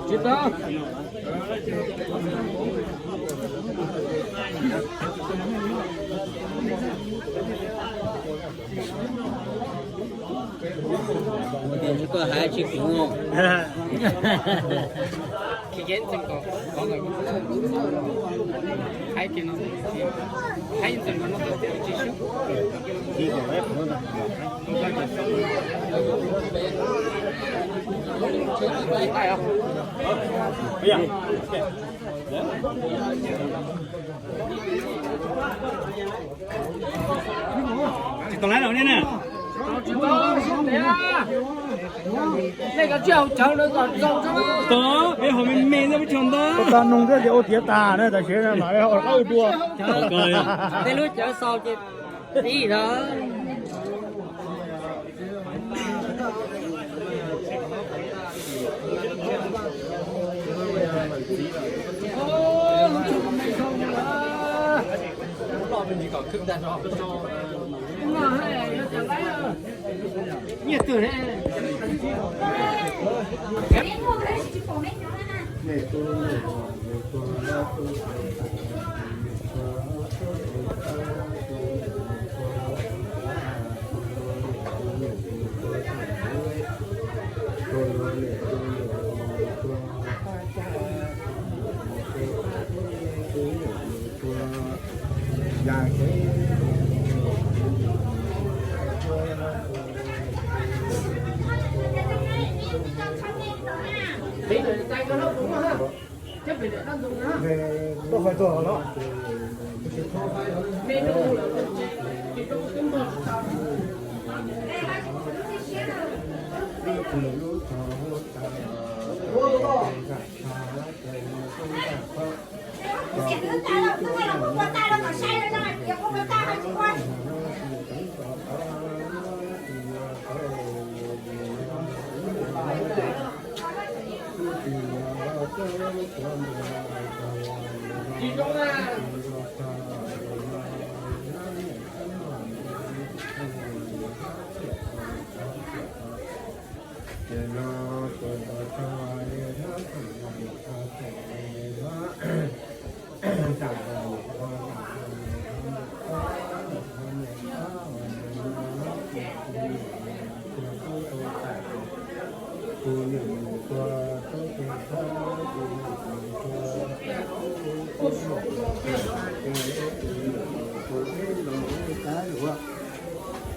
Tsis tau lawv ne. Tod, peb ho me me xwb peb tsis tau ntau. Tau noog thiab ces ua tiav tas na, tam sim no mam li ua dua. Tej lub cawv xaus ces ib ntawd.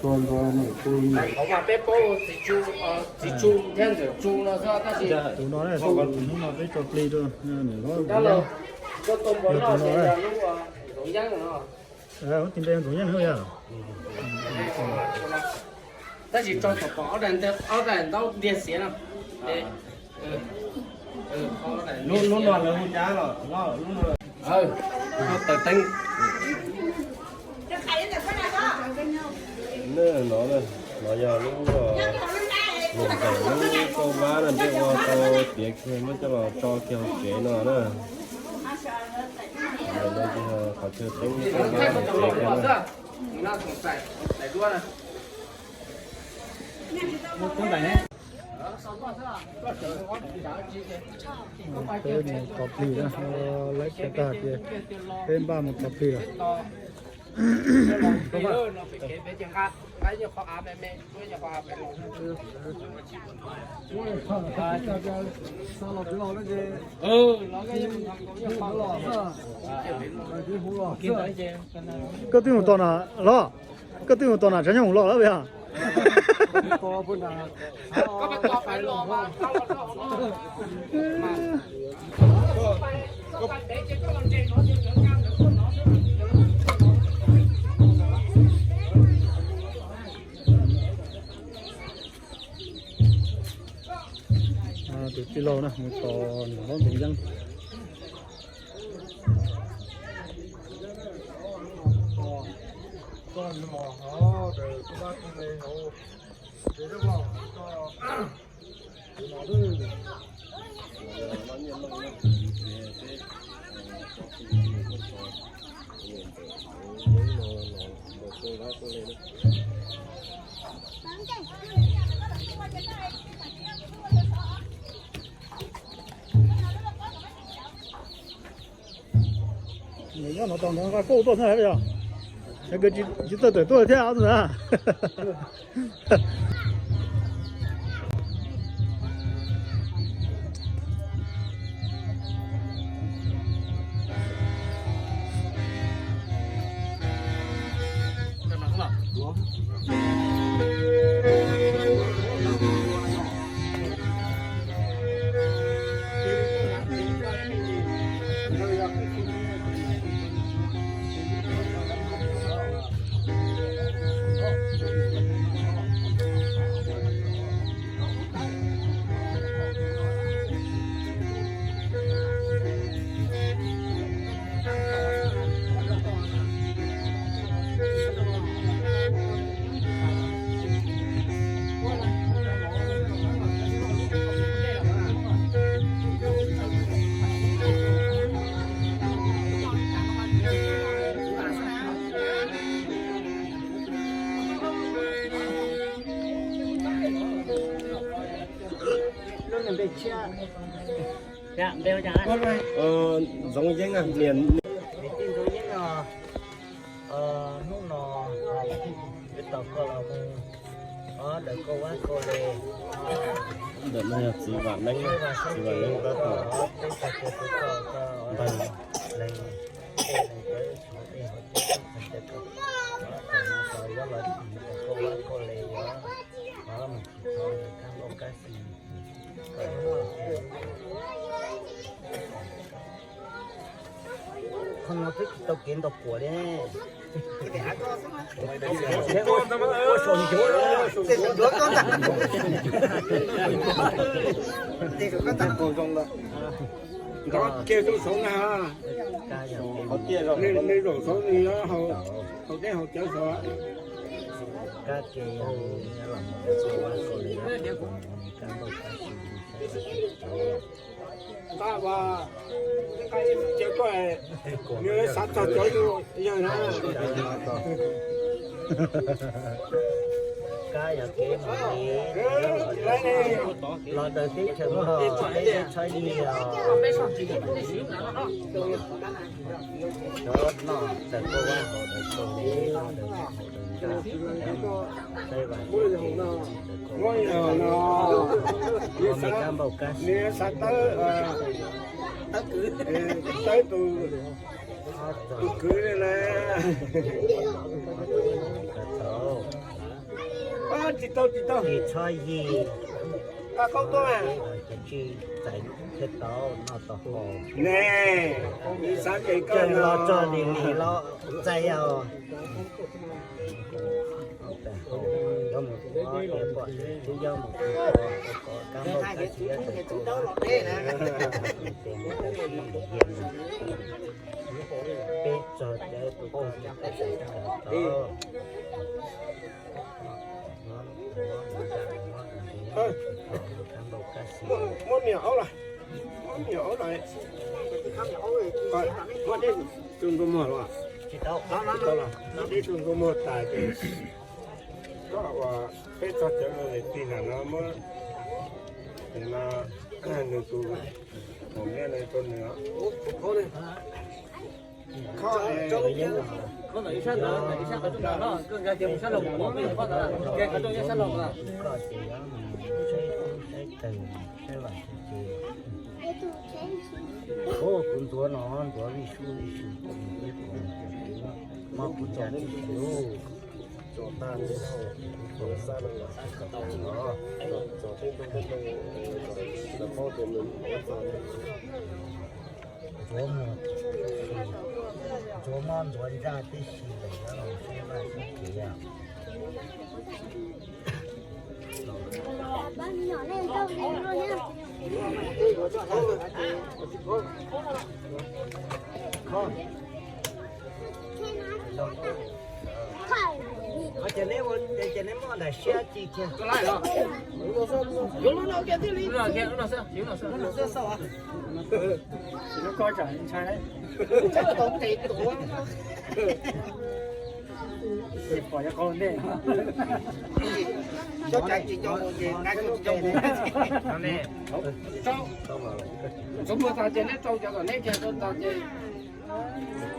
Qhov mas peb paub txiv tsu, txiv tsu thiab ntxawm tsu no xwb tab sis tus no, hnub no peb tso plig rau nws, koj tua npua noj ces yog lub ntxoov yeeb no. Tus npe ntxoov yeeb yog. Tab sis tso tom pom ob daim ntaub ntiag xiav no. Lub no lawv hu cas los? Lub no, lub taws teeb. No, no yog lub, lub ntawm lub kauj vab no ntshe ua tau tiav kiag muab coj los tso kiag hauv tsev no na. Qhov chaw teeb kauj vab hauv tsev kiag na. Peb mus tos plig na, laib kiag tag ces peb npaj mus tos plig lawm. Koj twb mus tos na los? Koj twb mus tos na, tshav nyoog mus los lawm yog? Tus tij laug na mus tos nws hlob ntxoov yeeb. Nqa kauj tuaj thiab yog? Tsis txawj tawm tuaj thiab na. Ntxoov Yeeb, niam Ntxoov Yeeb no, hnub no yuav tos koj los mus, o, daws koj vab koj le. Ntawm no yog txiv Vam Neeb, txiv Vam Neeb tab tom npawg leej tej neeg pab txhua tej hauv teb chaws, koj yuav los tos koj vab koj le, yuav mus tsis tau kab npauj kab xis. Qhov no twb tsis tau kev ntau kuam li. Ua saum ncuav, ua saum ncuav koj ntag. Ntov kiag rau saud na. Nej zaum saud, nws yuav haus dej haus cawv saud. Nqa, nqa ib cawv tuaj, nws xav txog cov yawg na. Kab yog kev mus li, los daws teb chaws mus hauv peb txhob yig os. Cov noj daws koj vab hauv daws koj le, noj daws vab hauv daws noj, Saib Vam Neeb, Vam Neeb kab npauj kab xis, tawb tus kwv li na. Tsis tau, tsis tau, tsis txhob yig. Nqa qaub tuaj mas. Tsis txais thiaj tau noj tau haus. Ne, nws xav ces koj los txog lim lim los txais os. Twb yog mus kab npauj kab xis, peb txog cawv tus koj txais tau. Muab me nyuam aub los, muab me nyuam aub los, muab dej rau ntua muag los. Muab dej rau ntua muag tas ces koj ua peb txog cawv no tig nram no muab, no nws tus, tus me no rau nws. Ib sab ntawd, ib sab ntawd, koj nkag kiag mus sab laug pom peb yawg pab ntawd, nkag kiag rau sab laug ntawd. Kuv ntxuav no ntxuav vij sub vij sub, mob kuv caj tib si. Ntxuav mob ntxuav ntsaj tib si lawm, yuav los saib vaj saib kev. Ces neb, ces neb muab nram siab ci kiag. Pom yog qau ntej. Ntxuav muag tas ces neb rau cov tom neb kiag rau tas ces.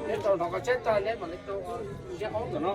Neb tau hnov qhov tsheb tag neb mam li tau ntsiab aub tom no.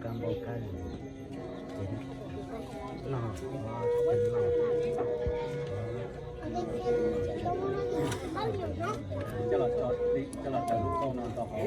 Kab npauj kab xis, kab npauj kab xis. Hnub ntawd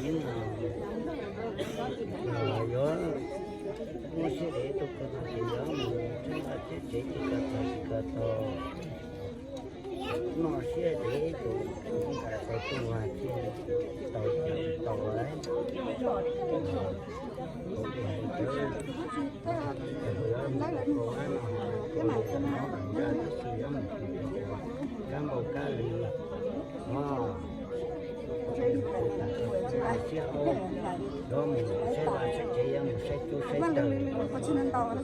yeej yuav muaj siab dev tuaj kawg ces yuav mus tsev tsis kawg txog tsis kawg txog. Noj siab dev tus nqa tau tuaj thiaj tau tau lawm. Kab npauj kab xis, siab ub, yuav mus saib vaj saib tsev, yuav mus saib tub saib taws.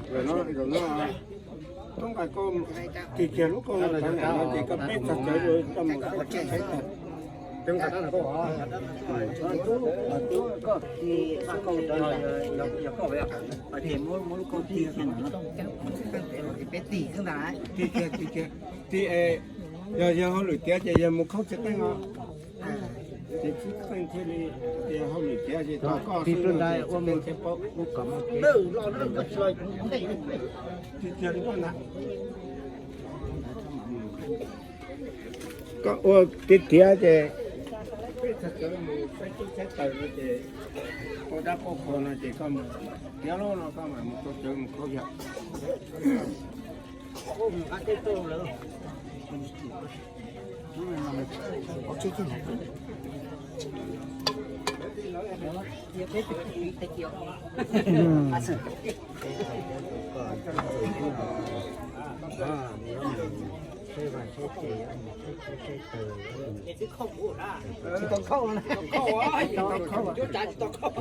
Zaum no, zaum no, tub nqa koj tig kiag lub kauj no rau nram no ces koj pib txog cawv, koj mus saib tub saib taws. Tub nqa koj, tub, tub, koj tig nqa kauj rau nram, yog koj, ces muab lub kauj tig kiag no, peb tig xwb ntag. Tig kiag, tig kiag, tig es yog yawg hauj lwm tiav ces yawg mus khaub txiv qeej os. Ces txiv qeej thiaj li, yawg hauj lwm tiav ces tau koj tig rau nram ua mus thiaj paub. Tig kiag li koj ntag. Koj ua tiav tiav ces peb txog cawv mus saib tub saib taws no ces ua dab poj kho no ces koj mus tiav lawm no koj mam mus tau cawv mus khaub yawg. Tsis tau khauj, tsis tau khauj.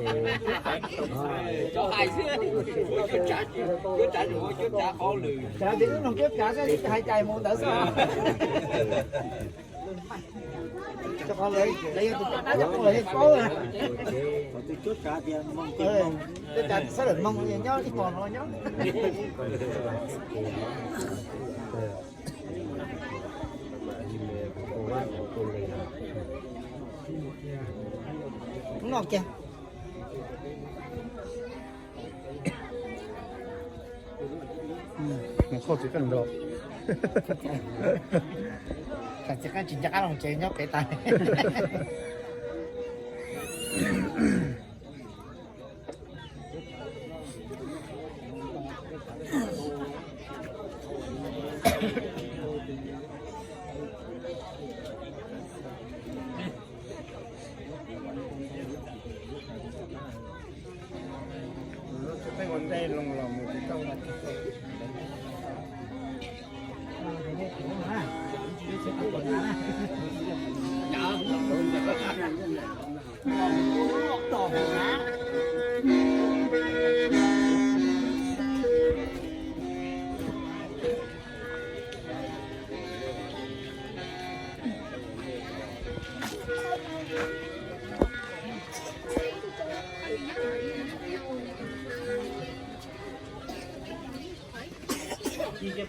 Cov hais xwb, cuab tsav, cuab tsav, cuab tsav qhov lwm. Tsav ces lub nug cuab tsav xwb, hais cais mus ntawd xwb. Lawv yog tus cuab tsav, lawv yog paub. Cuab tsav tias, cuab tsav sawv daws moo nyob ib hmos no nyob. Hnub no kiag. Mus khaub txiv qeej nrau. Tsam txiv qeej tsis nco qab los tsev nyob pem tas. Yog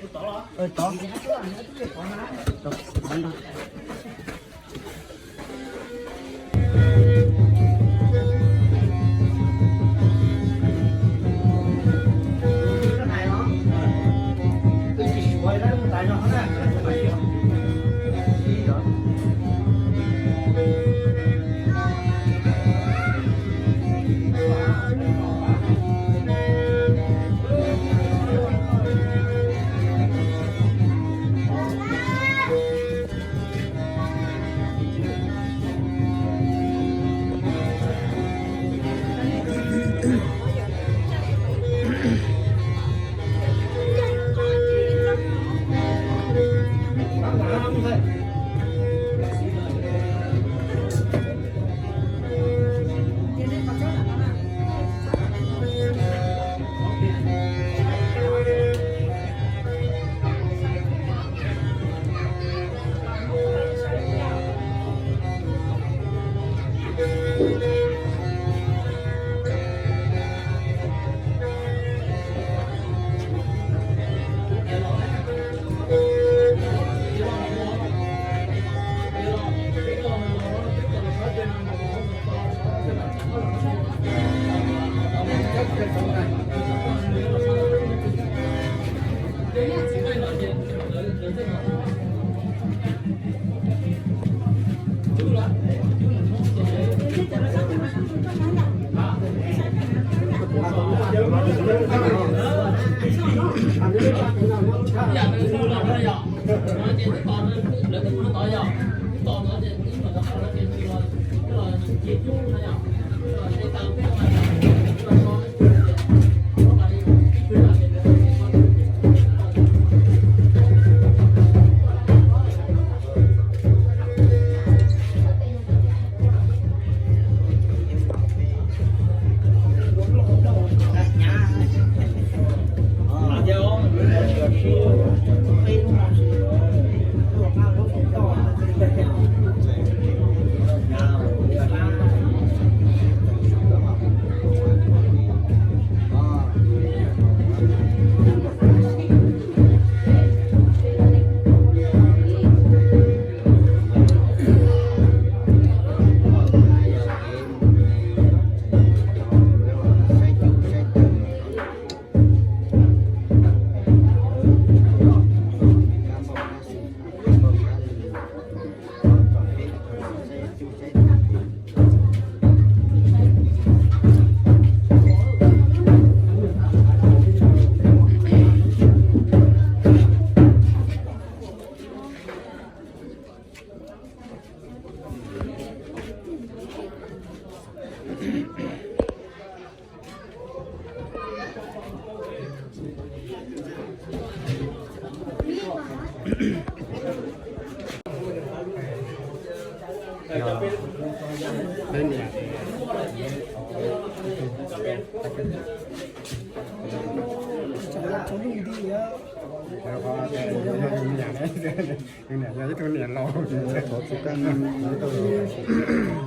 ib tug niam laus,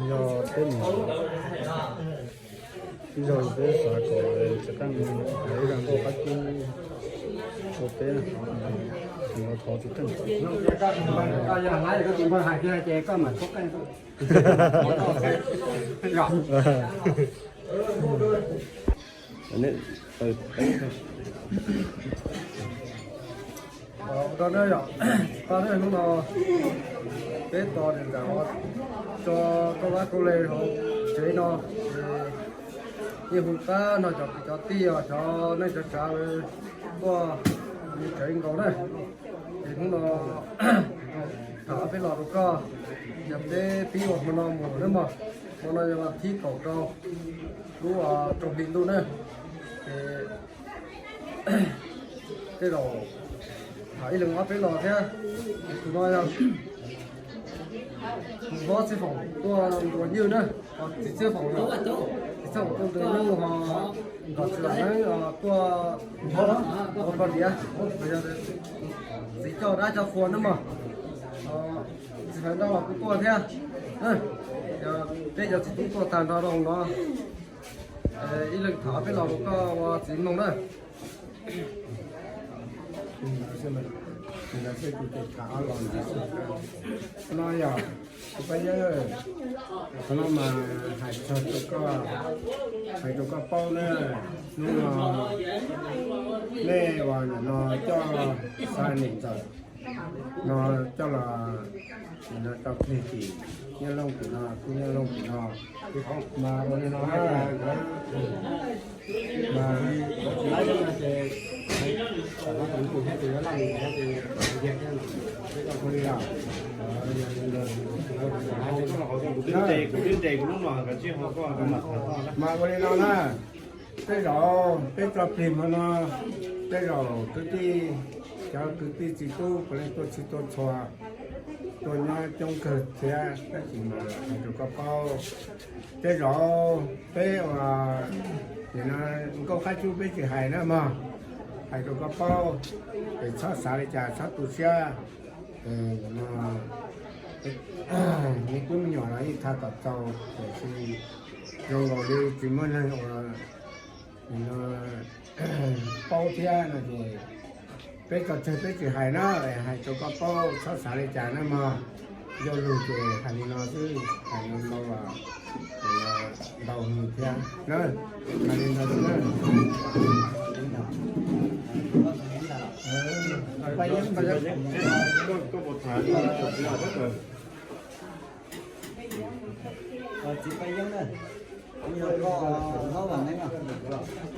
yog peb mus, ib zaug peb xav kom txiv qeej hais ib zaj nkauj qab kub rau peb, thov txiv qeej. Ua tsaug hnub no peb tos niam ntxawm tso koj lab koj le hauv tsev no, yeej hu pab no cov kwv cov tij os, cov neej cov tsav tuaj tsev nkaus na. Ces hnub no tham ob peb lo rau koj, yog peb pib ua hmo no mus na mog, hmo no yog vas thib kaum rau lub rau hli ntuj na. Ces tej zaum tham ib leeg ob peb lo thiab. Tus no yog tus hlob Txhiaj Foom tuaj ntuas nyuj na, txiv Txhiaj Foom, txiv Txhiaj Foom tuaj ntuas nyuj ho kom txiv Lam Neeb tuaj ua poj niam, yog txiv coj dab coj qhua na mog. Txiv Faiv Nrauj los kuj tuaj thiab. Peb cov txiv tub tuaj tag nrho rau hauv no. Ib leeg tham peb lo rau koj ua txiv mloog na. Ntawd xwb, tus tes tham ob los ntawd xwb. No yog tus pab yawg, qhov no mas hais txog rau koj, hais rau koj paub na, hnub no nej uas nim no coj xa niam ntxawm no coj los, nim no tau plig tim Nyab Looj tim no, tub Nyab Looj tim no, mas ua li no, mas mas ua li no na, tej zaum peb tso plig hmo no, tej zaum kwv tij, cov kwv tij txiv tub puav leej tuaj txhij tuaj txhua, tuaj nyob coob kawg thiab, tab sis mas hais rau koj paub, tej zaum peb uas nim no nkauj qab cub peb tsis hais na mog, hais rau koj paub, es txhob xav li cas txhob tu siab. No, me tub me nyuam los yeej tham kom txaus, tiam sis zoo nkaus li tsis muaj neeg uas paub thiab no ces peb tso tseg peb tsis hais na, hais rau koj paub txhob xav li cas na mog. Yog lus ces hais li no xwb, hais no ntau los ntau hwv thiab na, hais li no xwb na. Txiv Paj Yeeb na, yog koj hlob Vam Neeb no,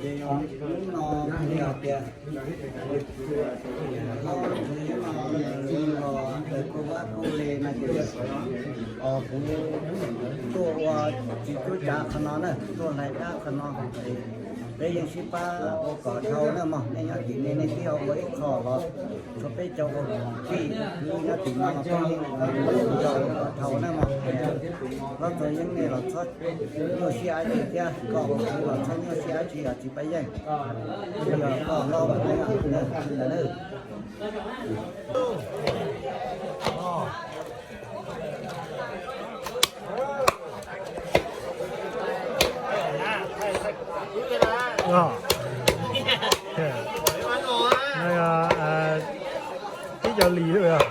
ces yog hnub no yog tias hlob Vam Neeb no los ntawm kuv vaj kuv le no ces kuv tuaj ua tsis cuab tsav qhov no na, tuaj hlais dab qhov no, peb yeej sib pab ua kom dhau na mog. Nej nyob tim nej nej twb ua ib qho los tshuav peb cov ua tij kwv nyob tim no los peb yeej ua kom dhau na mog. Hlob Txos Yeeb nej los txhob nyuaj siab dab tsi thiab, koj ua kwv los txhob nyuaj siab dab tsi os Txiv Paj Yeej, yog koj hlob Vam Neeb na. Ib co lis lawm.